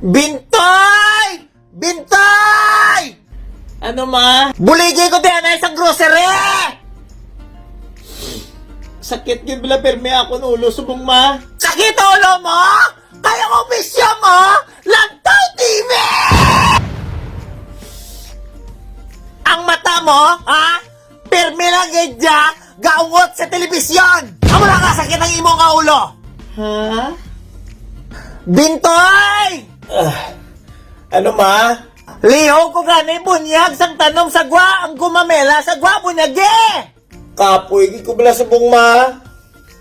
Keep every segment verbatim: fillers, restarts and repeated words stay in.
Bintoy! Bintoy! Ano, ma? Buligi ko diyan ay sa grocery! Sakit gid bala permi akon ulo, subong, ma. Sakit ulo mo? Kaya ang opisyo mo, Lantaw T V! Ang mata mo, ha? Permi lang gid dya, gaungot sa telebisyon! Amo lang nga sakit ang imo nga ulo! Ha? Bintoy! Ah, ano, ma? Lihog ko gani bunyag sang tanom sa gwa, ang gumamela sa gwa, bunyagi! Kapoy gid ko bala, subong, ma.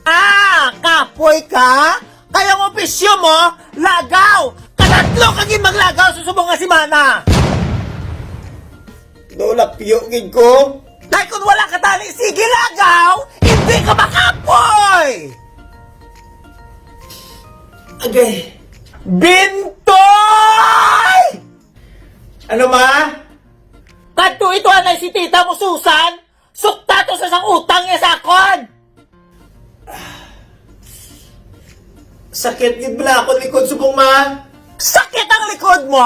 Ah, kapoy ka? Kaya ang opisyo mo, lagaw! Katatlo ka gid maglagaw sa subong nga semana! No, lapyo gid ko. Kay kung wala ka tani, sige lagaw! Hindi ka makapoy! Agay. Bintoy! Ano, ma? Kadto ito anay si tita mo, Susan. Sukta to sa sang utang niya sa akon. Sakit gid bala akon likod, subong, ma. Sakit ang likod mo?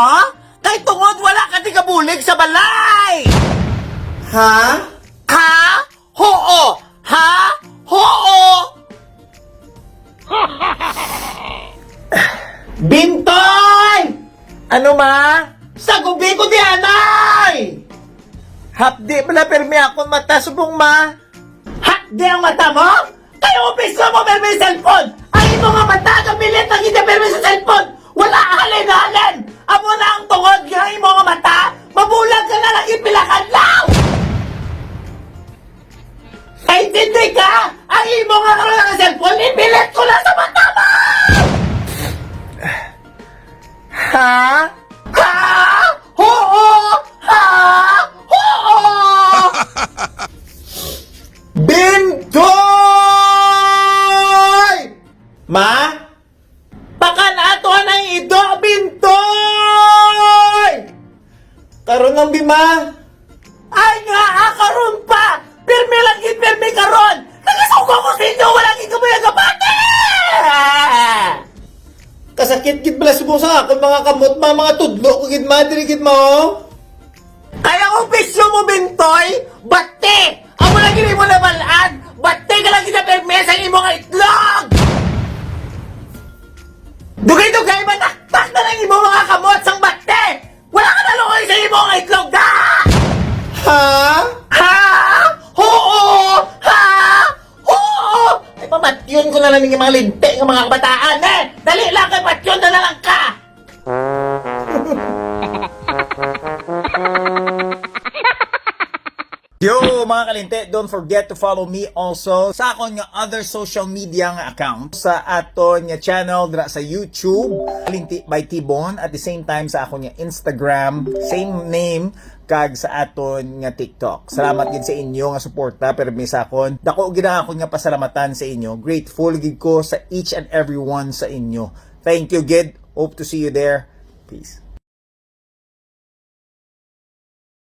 Kay tungod wala ka tigabulig sa balay. Ha? Ha? Hoo. Ha? Hoo. Bintoy! Ano, ma? Sagubi ko di anay! Hapdi bala permi akon mata, subong, ma. Hapdi ang mata mo? Kay opisyo mo permi sa cellphone! Ang imo nga mata, kapilit ang ida permi sa cellphone! Wala halin-halin! Amo na ang tungod nga imo nga mata, mabulag ka na lang ipila ka adlaw! Kaintindi ka? Ang imo nga karon nga cellphone, ipilit ko na sa mata mo! Ha? Ha? Hoo! Ha? Hoo! Bintoy! Ma? Pakan-ato ang ido, Bintoy! Karon lang, bi, ma. Ay nga, ah, karon pa! Pirmi lang gid, pirmi karon! Nagasugo ko sa inyo, wala gid kamo nagapati! Kasakit gid bala subong sa akon mga kamot, ma, mga tudlo ko gid, ma, diri gid, ma, oh. Kay ang opisyo mo, Bintoy, bati! Amo lagi nimo nabal-an, bati ka lagi sa pirmi sa imo nga itlog! Dugay-dugay, mataktak na lang imo mga kamot sang bati! Wala ka naluoy sa imo nga itlog, da! Ha? Ha? Hoo! Ha? Hoo! Ay, pamatyon ko na lang yung mga linti ng mga kabataan, eh! Dali lang, kay patyon na lang ka! Yo, mga kalinti, don't forget to follow me also sa akon nga other social media nga account, sa aton nga channel dira sa YouTube, Kalinti by Tibon, at the same time sa akon nga Instagram, same name, kag sa aton nga TikTok. Salamat gid sa inyo nga suporta, permi sa akon. Dako gid ang akon nga pasalamatan sa inyo. Grateful gid ko sa each and every one sa inyo. Thank you gid. Hope to see you there. Peace.